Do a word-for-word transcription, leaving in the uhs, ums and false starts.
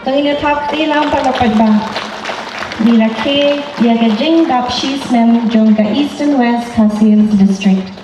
Tang ina thap te lam para paidbah. Di rakhe ïa ka jingdap shisnem jong ka Eastern West Khasi Hills District.